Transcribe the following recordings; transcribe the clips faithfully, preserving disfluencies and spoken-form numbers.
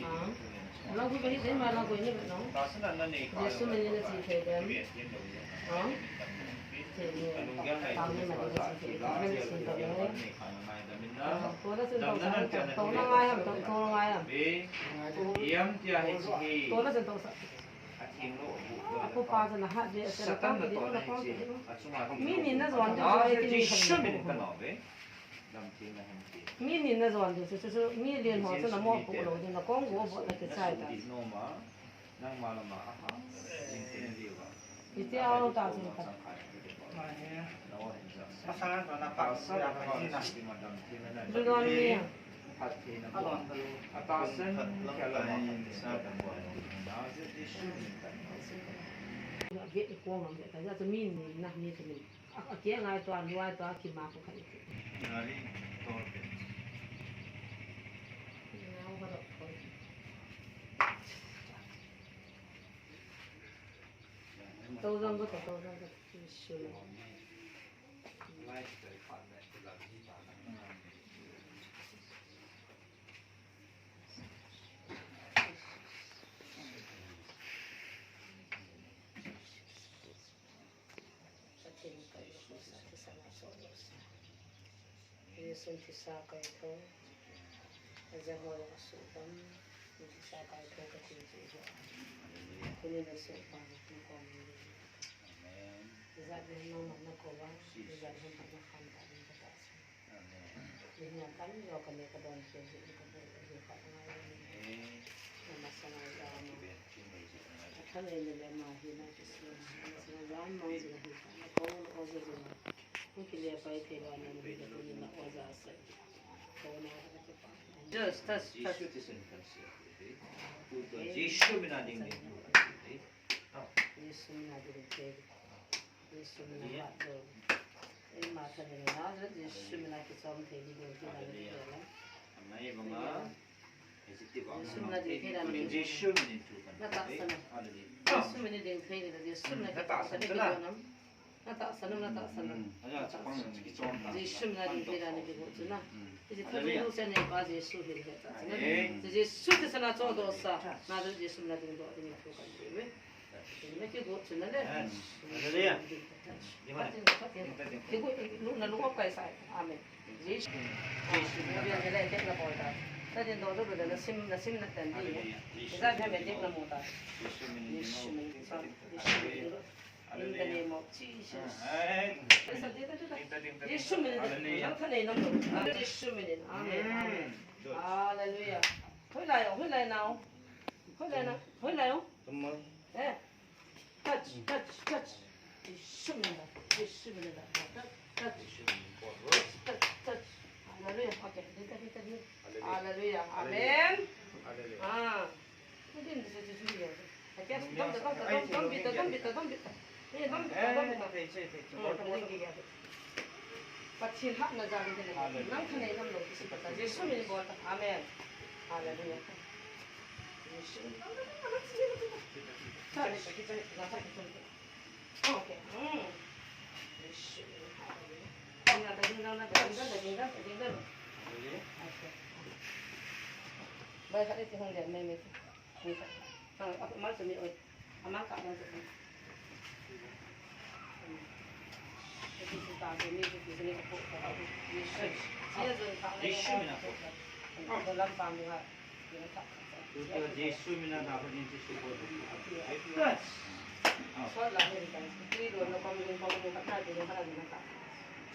Aa. Lang kui ba hi dei ma lang kui ni ba no. Jesu min in na chi thei dem. Aa. Thei ni. Tam ni ma dei na chi thei dem. Aa. Ko na sin tong sa. Tong na ngai ham, tong, tong na ngai ham. Ko na sin tong sa. Apu pa sa na hat de, sa na kong ki di, na kong ki di. Mi ni na zuan de, sa e ti ni sa ni. Mi ni na zuan de, su, su, su, mi lien ho, su na mo pu lo de, na kong go bo na ke chai ta. Iti au ta su ta. Lu don mi. Ve ko ngam ve ta, ja tu mi ni na ni tu mi. A, a kia ngai to, a nuai to, a ki ma ko khai. Ngari to pe. Ngau ka do ko. To jong ko, to jong ko. Sure. Pathen kailou sa thisa na so lo sa. Jesu thisa kailou. Aja ho la su dam. Thisa kailou ka ti ji ho. Tuni na so pa na ko ni. Amen. Ija de no ma na ko wa. Ija de ma na khan ta ni ka ta sa. Just touch, touch. Jesu mina ding ding. Jesu mina ding ding. Jesu mina ding ding. Ei, Martha ni na, Jesu mina kichom thei ni ding thei na ni ding na. Hallelujah. Amai banga. Jesu mina ding thei na ni ding. Jesu mina ding thei na. Hallelujah. Jesu mina ding thei na, Jesu mina kichom thei ni ding na. Na tahsan, na tahsan. Hmm. Aja, chapang kichom ta. Jesu mina ding thei na ni ding chu na. Hmm. Hallelujah. Jesu hi le ta. Amen. Jesu Christa na cho do sa. Na Jesu mina ding do ding thu kan ve. Hallelujah. Kigo, lu, na lu kai sai. Amen. Jesu. Jesu. Na bian le tek na bol ta. Na din do do na sim, na sim na tan di. Hallelujah. Jesu. Ija na me tek na mo ta. Jesu min. Jesu min. Hallelujah. In the name of Jesus. Amen. Jesu min. Hallelujah. Jesu min. Amen. Amen. Hallelujah. Hoilai o, hoilai nao. Hoilai nao. Hoilai o. Eh. Touch, touch, touch. Jesu mina, Jesu mina, touch, touch. Touch, touch, touch. Hallelujah. Okay, dita, dita, dita. Hallelujah. Amen. Hallelujah. Ah. Don't beat, don't beat, don't beat. Pathen hatna jal in, nang thanei nom lou kisim ta. Jesu min in bol ta. Amen. Hallelujah. Jesu min. Okay. Hmm. Jesu min. Hallelujah. Ding dang, ding dang, ding dang, ding dang, ding dang. Okay. Bai khat ti hung den mai mai. Ni khat. Ah, mal sumi oi. Amang ka mal sumi. Jesu mina. Jesu mina na ko din Jesu ko. Yes.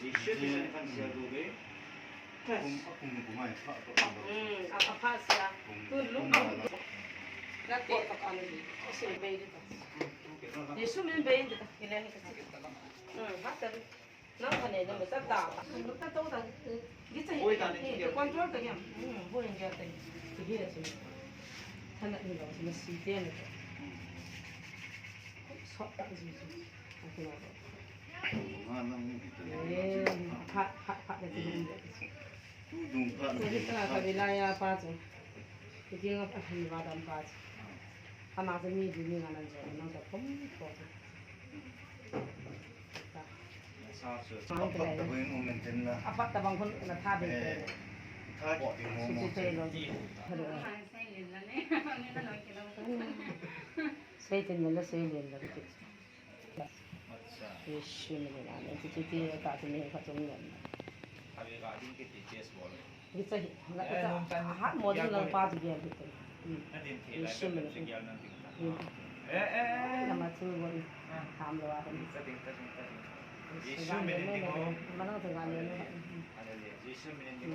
Jesu mina kan sia do be. Yes. Kum, kum, kum ai pha, pha, pha. Hmm, a, a pha sia. Kum, tun lung kum, kum. Na te ta kan ni. Jesu bei di ta. Jesu min bei di ta. Ile he ta. Hmm, ha ta. Nang thanei nom ta ta. Ta to ta. Di ta. Oi ta ni. Control ta yam. Hmm, boi nge ta. Ti hi a su. Thana ni lo su si te ni. Hmm. Sot ta ji ji. A ku lo. Nga nang ni ta. Eh, pha, pha, pha de ti ni. Tu dung pha. Ko ni ta ka bi la ya pa chu. Ti ki nga pa ni ba dam pa chu. Ama chu mi di ni nga nan jo nang ta pom ko. Aphat tabang khun na tha be. Eh. Seitin mela seilen la. Yesu min in, amen. Chuti ta chu mi khat chom nen. Kicha hi, la kicha. Ha mo jing lang pa chu gel hi. Yesu min in. Nama chu bon. Ham lo a. Yesu min in. Manang chu ga ne. Hallelujah. Yesu min in.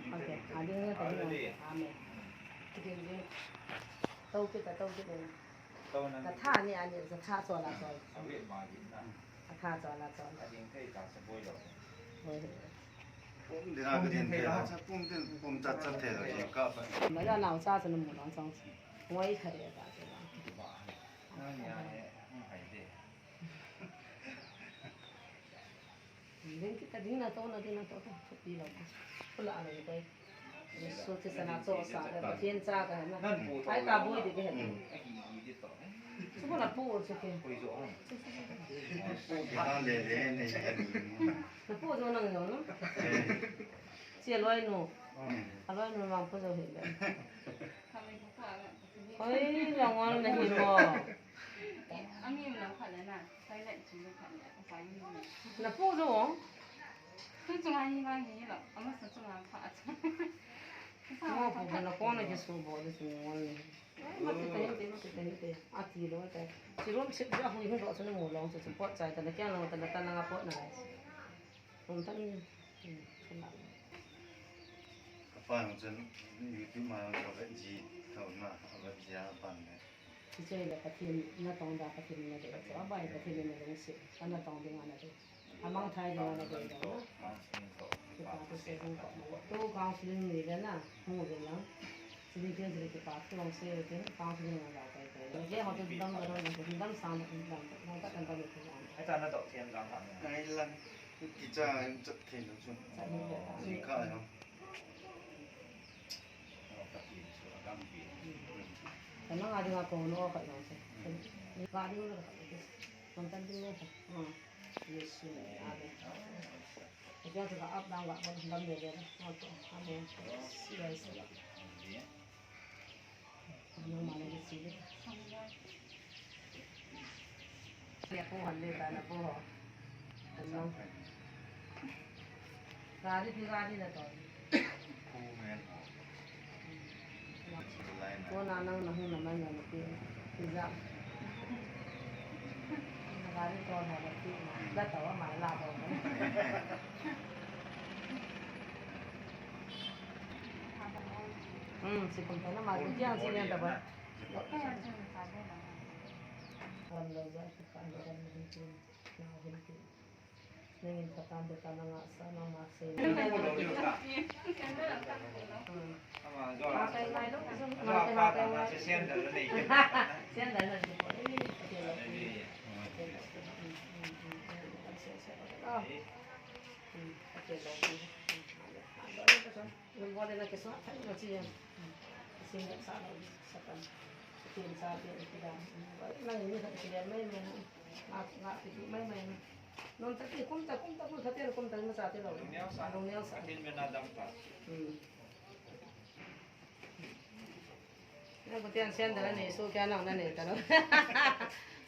Okay. Ading ne ta ding. Amen. Kitin ding. Tau kita, tau kita. Ka tha ni ani, ka tha chola chol. Ka tha chola chol. Pum din a ka din thei la, pum din, pum chat chat thei la, ka pa. Ma ya nau cha sa na mu nau chang. Ngoi kha de ta se la. Ding kita ding na to, na ding na to, to, to pi lo. Pula a lo kai. Yesu Christa na cho sa ka, Pathen cha ka na. Ai ta boi de ke he. Su ko na pu o su ke. Ki ha le le ne. Na pu o nang yo no. Che loi no. A loi no mang pu o he le. Oi, long ol na hi mo. Ami mo na pha le na. Na pu zo. Tu chunga hi vang hi lo. Ama sa chunga pha chu. Mo pu na ko na ke su bo de su mo ni. Ma ti ta hin te, ma ti ta hin te. A ti lo ta. Si rom si ja hu hin ro su ni mo lo su su po chai ta na kya lo ta na ta na nga po na. Rom ta ni. Ka pa jong chun YouTube ma ka vet ji tho na, ka vet ji a ban ne. Hiche le Pathen natong da Pathen nadei chu, abai Pathen nadei si, anatong ding anadei. Amang thai ding anadei ding na. Kipa thu sei hung ko. Tu counseling ni le na, hung le na. Sini ken sini kipa thu long sei le ken counseling na da kai kai. Ye ho tu dam dam dam dam sang dam dam dam ka dam dam tu. Ai ta na dok thiam dam ha. Ai lang kicha chat thei lo chu. Chat thei lo. Ji ka lo. Kanang a dinga ko no ka no se. Ni ka ding no ka. Kon tan ding no ka. Ah. Yesu. Amen. Ka ja ka up down ka kon dam de de. No to. Amen. Yes. Kanang ma le si de. Pu han le ta na pu ho. Kanang. Gari pi gari na to. Pu men ho. Ko na nang na hung na man na pi. Pi ja. Na gari to na na pi. Da ta wa ma la to. Hmm, si kum ta na ma pi ja si ne ta ba. Ram lo ja. Nangin katan de kana nga sa na ma se. Sen da na ko. Nung bole na keso, thai na chi yan. Sing sa lo, sa tan. Tin sa tin kida. Nang ni sa kida mai mai. Nga, nga kiti mai mai na. Non ta ki kum ta, kum ta, kum ta, kum ta, kum ta, kum ta, kum ta, kum ta. Nang ko tian sen da ni, so kya nang na ni ta lo.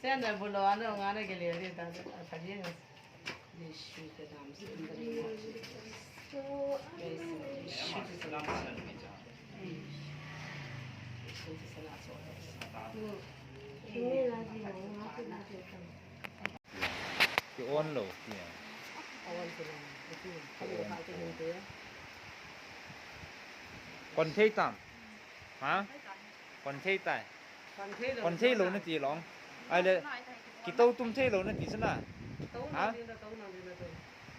Sen da bulo ano nga na ke le ni ta, ta ye. Yesu ke naam se, in the name of Jesus. Praise the Lord. Yesu ke naam se. Yesu ke naam se. Ki on lo, ki on. Kon thei tam. Ha? Kon thei tai. Kon thei lou nati long. Ahile, kitou tum thei lou nati chu na. Ha?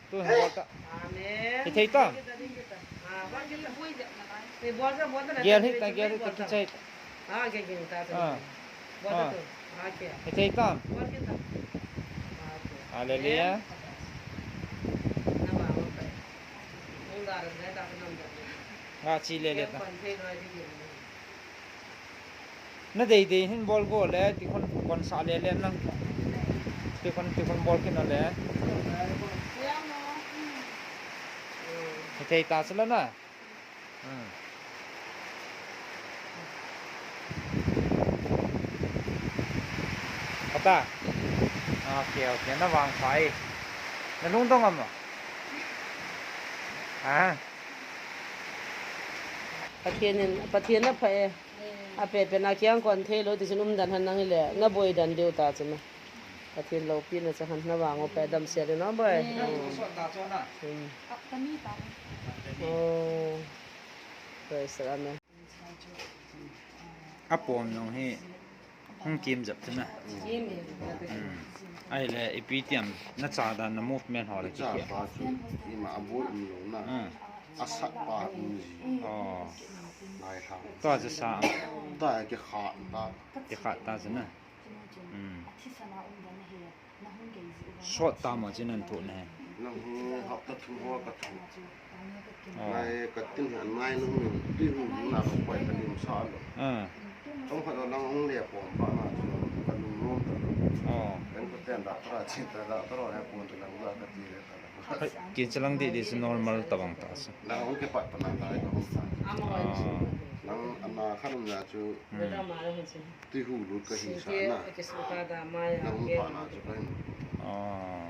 Tu hung bol ta. Amen. Kithei tam. Gel hita, gel hita, kichai. Ah. Kithei tam. Hallelujah. Nga chi le le ta. Na dei dei hin bol go le, ti khon kon sa le le nang. Ti khon, ti khon bol kin le. Hithei ta sala na. Hmm. Kata. Okay, okay. Na vang pai. Na lungdong am? Ha? Pathian in, Pathian a pha e. A pe pe na kiang kon thei lo ti sin um dan han nang le. Na boi dan deu ta chun. Pathian loupina chang han na vang u pe dam sia le no boi. Hmm. Hmm. Oh. Praise the Lord. Amen. Apom nung hi hung kim jap tu na. Kim e. Hmm. Ahile ipi tiam na cha dan na movement ho le ki kia. Cha pa chu ima aboi um lo na. Hmm. Asat pa um ji. Oh. Lai thang. Tua cha sa. Ta ke kha ta. Ke kha ta cha na. Hmm. Sot ta mo chin an thu ne. Nang hung hap ta thum ho ka thum. Oh. Nai ka tin ha nai nung min ti hung na ka koi ka lim sa lo. Ah. Tong khat lang hung le pom pa na chu ka lung nom ta lo. Oh. Kan ko ten da tra chin ta da tra he pom ta lang da ka ti le ta. Hai, kin chalang di di chu normal ta bang ta sa. Nang hung ke pat pa na ta ka hung sa. Ah. Nang ana khan na chu. Hmm. Tui hu lut ka hi sa na. Nang pa na chu ka hin. Ah.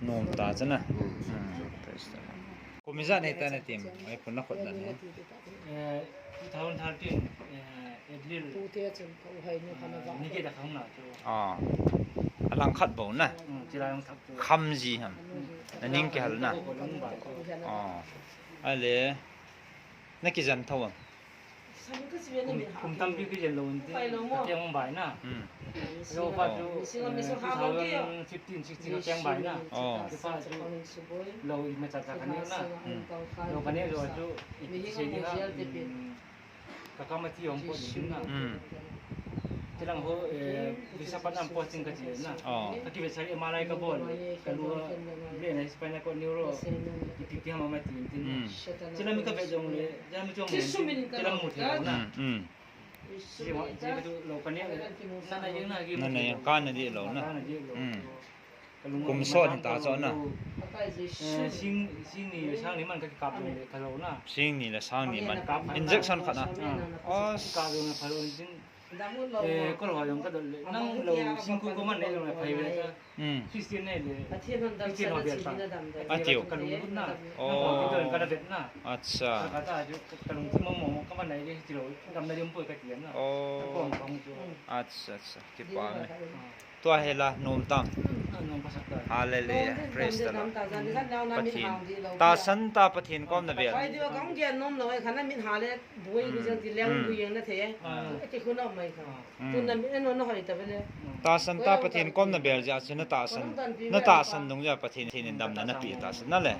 Nom ta cha na. Hmm. Hmm. Praise the Lord. Kum ijat nei ta na tim. Ai, pun na khot dan he. Eh, two thousand thirteen, eh, April. Ah, ni ke da khang na chu. Ah. Alang khat bou na. Hmm, chila jong thak chu. Kham ji ham. Hmm. Na ning ke hal na. Ah. Ale. Na kijen tho am? Kum, kum tampi kijen lou in ti, ka keng bai na. Hmm. Lou pa chu, eh, two thousand fifteen, sixteen ka keng bai na. Oh. Kipa chu, lou ima cha cha ka neo na. Hmm. Lou ka neo lou chu, i, i, sei di ha, hmm, ka kama ti hong po di na. Hmm. Tilang ho, eh, visa pa nam posting ka ti na. Oh. Ka kive sari M R I ka bol, ka lou, le na spinal cord neuro, ipi ipi ham ama tin tin. Hmm. Chila mi ka ve jong le, chila mi jong le, chila mu thei na. Hmm, hmm. Chila, chila tu lou ka ni, na na jeng na ki. Na na jeng ka na di lou na. Ka na di lou. Hmm. Kum sot ni ta cho na. Eh, sing, sing ni, sang ni man ka kap le ka lou na. Sing ni le sang ni man. Injection khat na. Ah. Kap le ka lou jing. Eh, ko lou jong ka dol le. Nang lou sing ku ko man nei jong le phai ve ta. Hmm. Christian nei le. Christian ho bel ta. Atiu. Ka lung na. Oh. Ka dol ka da vet na. Acha. Ka ta ju ka lung ti mo mo ka man nei le ti lou. Dam na jong poi ka ti na. Oh. Ka ko ma ka hung ju. Acha, acha. Kipa me. Ah. Tua hi la, nom tam. Hallelujah. Praise the Lord. Pathen. Tahsan tah Pathen kom na bel. Hmm. Hmm. Tahsan tah Pathen kom na bel jeh a chu na tahsan, na tahsan nung jeh a Pathen in damna na pe tahsan na le.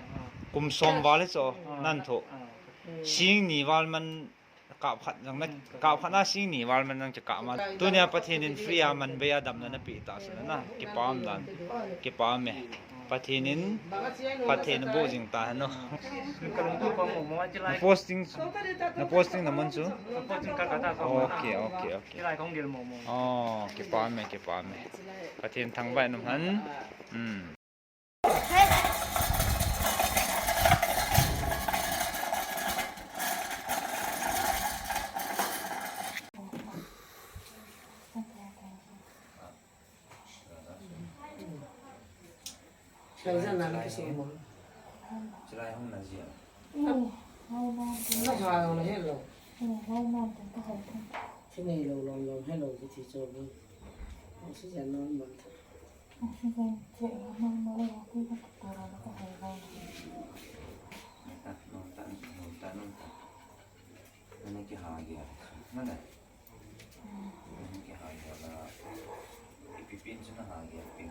Kum som val hi chu nan tho. Sing ni val man Kap khat jong na, kap khat na sing ni val man jong chu kap ma. Tunia Pathen in free a man bei a damna na pe tahsan na, kipah dan, kipah e. Pathen in, Pathen in boh jing ta hen o. Na posting, na posting na mun chu? Okay, okay, okay. Oh, kipah e, kipah e. Pathen thangvah in um hen. Hmm. Oxygen normal. Oxygen check normal a, koi ka tu ra ka hoi ba. Nata, nata, nata, nata. Nana kiha gel. Nana. Nana kiha gel la. Ipi pen chu naha gel pen.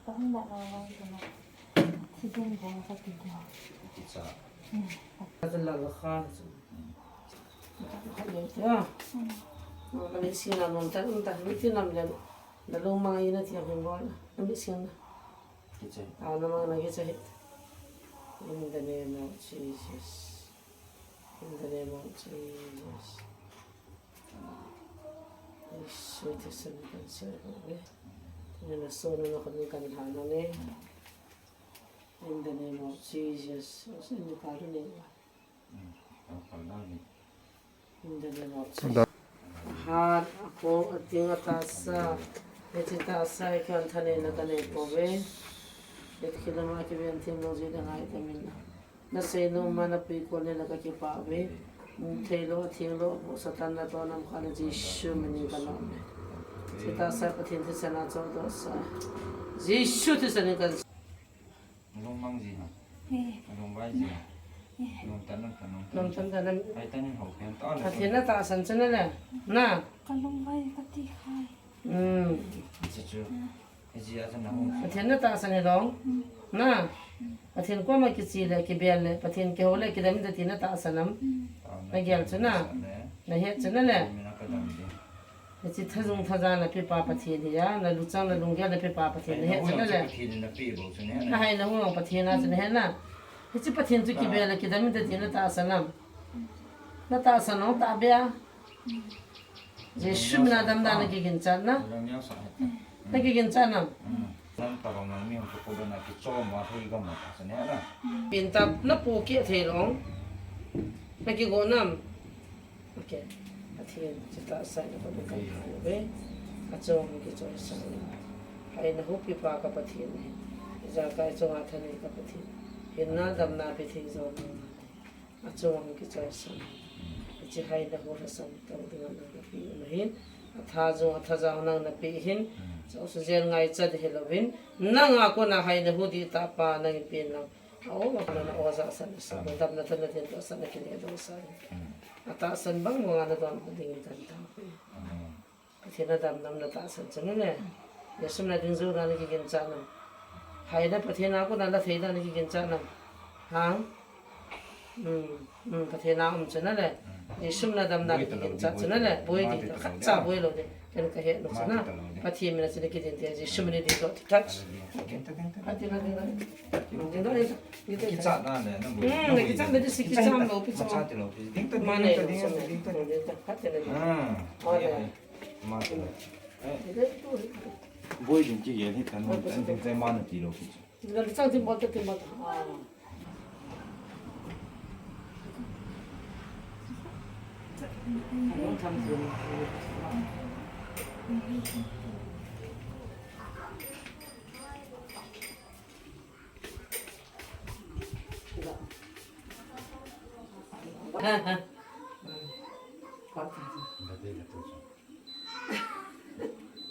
Tahun dah lawan tu na. Oxygen bong ka tu. Kicha. Ka la la kha. Ya. Ka le sina non ta, non ta, mi ti nam le. Da lo ma ina ti a bol. Na mi sina. Kicha. Ah, na ma na kicha he. In the name of Jesus. In the name of Jesus. Yesu, te sen kan se. Nina so nina kami kan hana ne. In the name of Jesus. Ose ni karu ne. In the name of Jesus. Hat ako ating atasa. Iti tasa ikan thane na kane pove. It kilama kibi antim no jida ngai tamin. Nasei nom ma napui kon le na kakipah uve. Muthei lou, atheng lou, Satan natoh nam khat le Jesu min in kanom e. Chuti tasa Pathen thisan a chohdoh sah. Jesu thisan in kan. Lungmang ji ha. Eh. Lungvai ji ha. Eh. Lungtan lungtan lungtan. Lungtan tan. Ai tan in hou pen ta le. Pathen na tahsan chu na le. Na. Ka lungvai kati khai. Hmm. Chu chu. Pathen na tahsan hilou. Na. Pathen koma kiche le, kibel le, Pathen kihou le, kidam in ati na tahsan am. Na gel chu na. Na het chu na le. Hiche thajung thaja napepa Pathen hi a, na luchang na lunggel napepa Pathen na het chu na le. Na hai na hung Pathen a chu na het na. Hiche Pathen chu kibel le, kidam in ati na tahsan am. Na tahsan lou tahbeh a. Jesu min a damna na kiginchat na. Na kiginchat na. Pin tap na pu ki thei long. Na kigo nam. Okay. Pathen, chuti tasa na ko kan ve. Achung kichoi sa. Hai na hupi pa ka Pathen ne. Jakai chunga thane ka Pathen. Hinna damna pe thei jo na. Achung kichoi sa. Hiche hai na hu lhasam tau dinga nang napeh u ahin. Atha jong atha jao nang napeh hin. Chau su jel ngai chat hilouvin. Nanga kona hai na hu ding tah pa nangin pen lang. Aum a kona na oja sa na sa. Damna tana din to sa na kine do sa. Atahsan bang banga na don ding kan ta. Pathen a dam nam na tahsan chu na le. Jesu min a ding jou na na kiginchat nam. Hai na Pathen a kona la thei na na kiginchat nam. Hang. Hmm, hmm, Pathen a um chu na le. Jesu min a dam na na kiginchat chu na le. Boi di ta khat cha boi lou di. Ken ka het lou chu na. Pathen min a chu na kidin te Jesu min a ding jou touch. Pathen a ding na. Ding ding ding. Kichat na le na boi. Hmm, kichat na di si kichat lou pi chu. Mane ding ta ding ta. Pathen a ding. Ah. Boi ding kigel hi kan, kan ding chai ma na ti lou ki. Ding chang tin bol ta tin bol ta. Ah.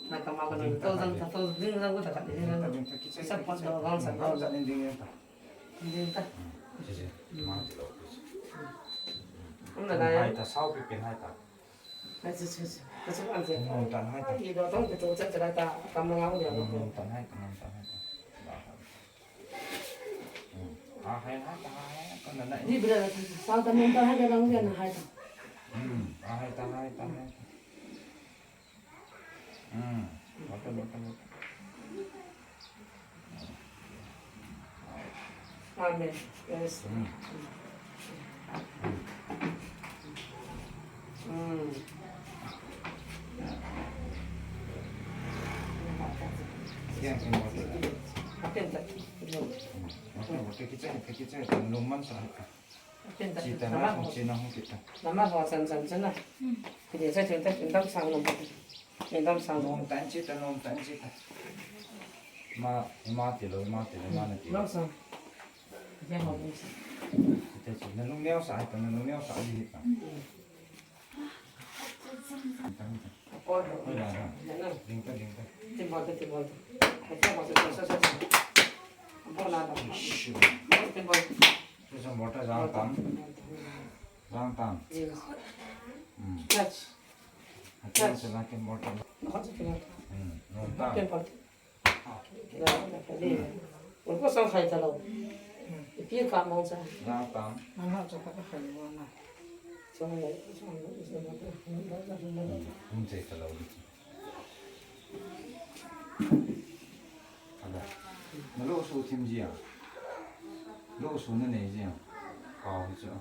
Na kama ko nang to jang ta to ding jang ko ta ka ding jang. Sa pot do gang sa do. Ding ta. Ding ta. Ji ji. Ma ti lou. Am na na ya. Hai ta sao pi pen hai ta. Hai ji ji ji. Ka su an ji. Nom tan hai ta. Yi do tong ko to cha cha ta kam na ngau ya. Nom tan hai ta, nom tan hai ta. Ni bila la ta. Sa ta nom ta hai ta lang ya na hai ta. Hmm. Ah, hai ta, hai ta, hai ta. Hmm. Botol, botol, botol. Amen. Yes. Hmm. Hmm. Kiang, kiang, botol. Apen ta. Hmm. Botol, botol, kichai, kichai, lungman sa. Chita na, china hung kita. Nama ho chan chan chana. Kini sa chun ta, chun tam sang nom. Chun tam sang nom. Nom tan chita, nom tan chita. Ma, ma ti lou, ma ti lou, ma na ti lou. Nom sang. Chita chita, na lung neo sa, ta na lung neo sa, di ta. Ding ta, ding ta. Timbol ta, timbol ta. Hai ta, bol ta, sa, sa, sa. Bol na ta. Timbol. Timbol ta, jang tam. Jang tam. Yes. Hmm. Catch. Catch. Timbol ta. Timbol ta. Hmm. Nom tam. Timbol. Ui ko sang khai ta lou. Ipi ka mong cha. Jang tam. Nang ha cha ka khai lou na. Sang lou, sang lou, sang lou. Um che ta lou. Ala. Na lo su thim ji a. Lo su na nei ji a. Ka hi cha.